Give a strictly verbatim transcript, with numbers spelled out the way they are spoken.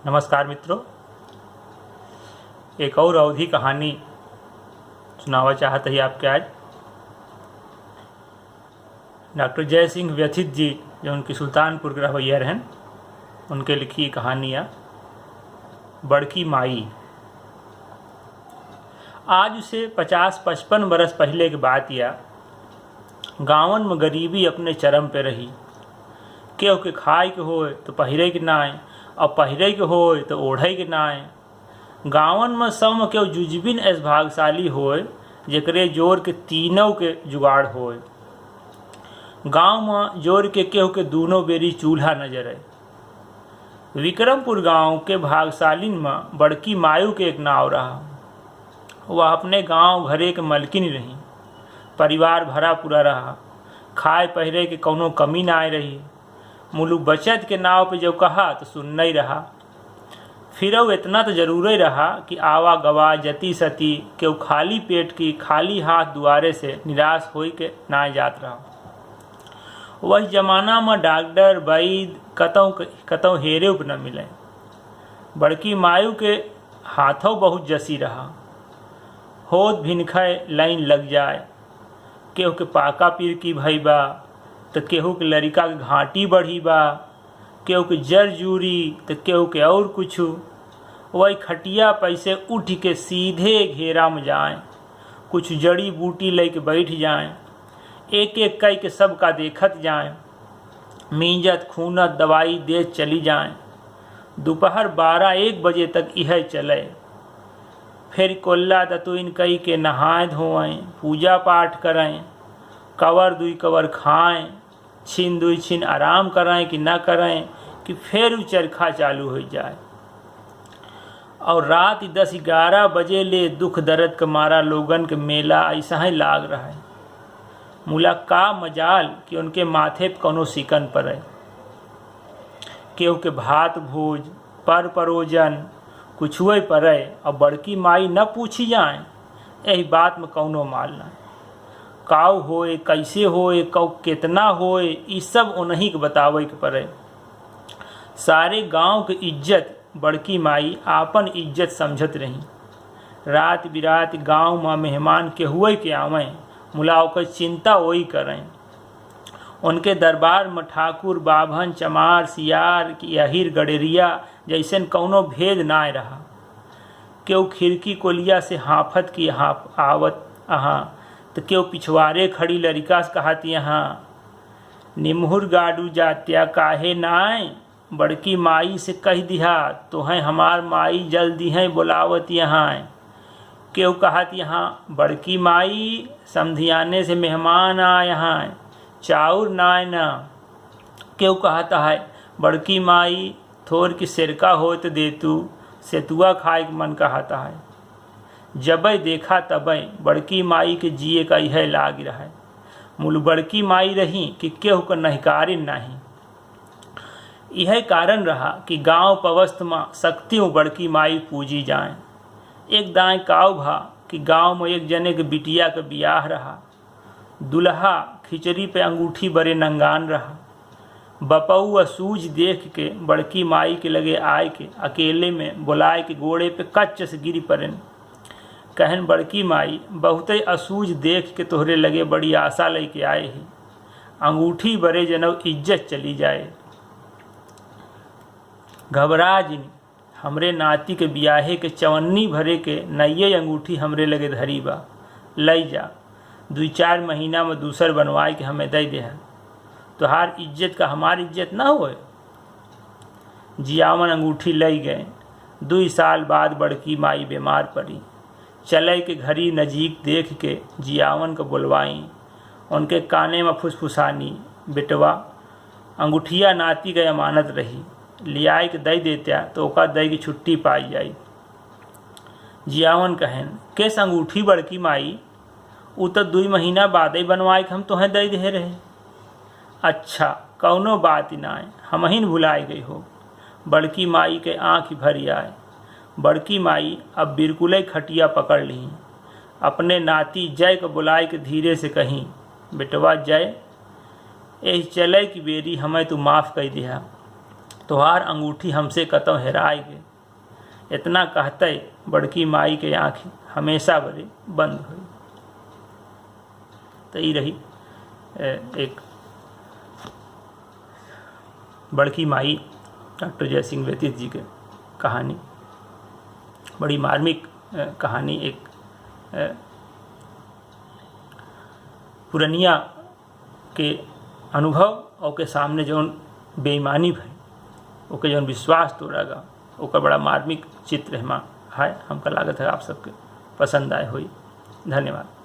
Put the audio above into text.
नमस्कार मित्रों, एक और अवधी कहानी सुनावा चाहत ही आपके आज। डॉक्टर जय सिंह व्यथित जी, जो उनकी सुल्तानपुर के रहवैया रहन, उनके लिखी कहानी या बड़की माई। आज से पचास पचपन बरस पहिले के बात या। गाँवन में गरीबी अपने चरम पे रही। केहू के खाए के होए तो पहिरे के नाय, और पहिरे के होए तो ओढ़े के नाय। गाँवन में सब में केहू जुजबिन ऐस भागशाली होए, जेकरे जोर के तीनों के जुगाड़ होए। गाँव में जोर के केहू के दूनों बेरी चूल्हा न जरे। विक्रमपुर गाँव के भागशालिन में बड़की मायू के एक नाव रहा। वह अपने गाँव घरे के मलकिन रही। परिवार भरा पूरा रहा। खाए पहिरे के कौनो कमी नाय रही। मुलुक बचत के नाव पे जो कहा तो सुनना ही रहा। फिरौ इतना तो जरूरे रहा कि आवा गवा, जती सती केहू खाली पेट की खाली हाथ दुआरे से निराश होई के ना जात रहा। वही जमाना में डॉक्टर, वैद कतौ, कतौ हेरे उप न मिले। बड़की मायू के हाथों बहुत जसी रहा। होत भिनखे लाइन लग जाए। केहू के पाका पिरकी भई बा, त केहू के लरिका के घाटी बढ़ी बा, केहू के जर जूरी, त केहू के और कुछु। वही खटिया पैसे उठ के सीधे घेरा में जाए, कुछ जड़ी बूटी लेके बैठ जाए, एक एक कई के सबका देखत जाए, मींजत खूनत दवाई देत चली जाए। दोपहर बारह एक बजे तक यह चले। फिर कोल्ला दतुइन कई के नहाए धोएं, पूजा पाठ करें, कवर दुई कवर खाएं, छिन दुई छिन आराम करें कि ना करें कि फिर उ चरखा चालू हो जाए। और रात दस ग्यारह बजे ले दुख दर्द के मारा लोगन के मेला ऐसा ही लाग रहा है। मुला का मजाल कि उनके माथे पे कौनो सिकन पड़े। केहू के भात भोज, पर परोजन, कुछुए पड़े, और बड़की माई न पूछी जाए, यही बात में कौनो माल ना। काऊ होए, कैसे होए, कौ केतना होए, ई सब उन्हीं के बतावे के पड़े। सारे गांव के इज्जत बड़की माई आपन इज्जत समझत रही। रात बिरात गांव में मेहमान केहुए के आवें, मुला ओकर चिंता ओई करें। उनके दरबार में ठाकुर, बाभन, चमार, सियार, अहिर, गड़ेरिया जैसन कौनो भेद नाय रहा। केहू खिड़की कोलिया से हाँफत की हाँफ आवत अहाँ, त केहू पिछवारे खड़ी लरिका से कहत यहाँ, "निमहुर गाडू जात्या काहे नाय? बड़की माई से कह दिहा, तोहें हमार माई जल्दी हैं बोलावत यहाँ।" केहू कहत यहाँ, "बड़की माई, समधियाने से मेहमान आए हैं, चाउर नाय ना।" केहू कहत है, "बड़की माई, थोर की सेरका होत देतू, सेतुआ खाए के मन कहत है।" जबै देखा तबै बड़की माई के जिए का यह लाग रहे। मुल बड़की माई रही कि केहू के नहिकारिन नाही। यह कारण रहा कि गांव पवस्त मा शक्तियों बड़की माई पूजी जाए। एक दाएं काव भा कि गांव में एक जने के बिटिया के बियाह रहा। दुल्हा खिचड़ी पे अंगूठी बरे नंगान रहा। बपऊ असूझ देख के बड़की माई के लगे आए के अकेले में बोलाए के गोड़े पे कच्च से गिरी परेन। कहन, "बड़की माई, बहुते असूझ देख के तोहरे लगे बड़ी आशा लेके आए ही। अंगूठी बरे जनौ इज्जत चली जाए। घबरा जिन, हमरे नाती के बियाहे के चवन्नी भरे के नइये अंगूठी हमरे लगे धरी बा। लई जा, दुई चार महीना में दूसर बनवाए के हमें दई देहा। तोहार इज्जत का हमार इज्जत ना होए।" जियावन अंगूठी लई गए। दुई साल बाद बड़की माई बीमार पड़ी। चले के घरी नजीक देख के जियावन के बोलवाई। उनके काने में फुसफुसानी, "बेटवा, अंगूठिया नाती के अमानत रही, लियाए के दई देत्या तो ओका दई के छुट्टी पाई जाई।" जियावन कहन, "केस अंगूठी बड़की माई, उ त दुई महीना बादे बनवाए के हम तोहें दई देहे रहे।" "अच्छा, कौनो बात नाय, हमहिन भुलाए गई हो।" बड़की माई के आँखि भरी आए। बड़की माई अब बिरकुले खटिया पकड़ ली। अपने नाती जय के बोलाए के धीरे से कही, "बेटवा जय, एह चले की बेरी हमें तू माफ कई दिहा। तोहार अंगूठी हमसे कतौ हेराय गे, इतना कहते बड़की माई के आँखी हमेशा बरे बंद होई। तो ई रही, ए, एक बड़की माई डॉक्टर जय सिंह व्यतीत जी के कहानी। बड़ी मार्मिक, ए, कहानी। एक, ए, पुरनिया के अनुभव और के सामने जौन बेईमानी भई, ओके जौन विश्वास तोड़ा गा, ओकर बड़ा मार्मिक चित्र एमा है। हमका लागत है आप सबके पसंद आए होई। धन्यवाद।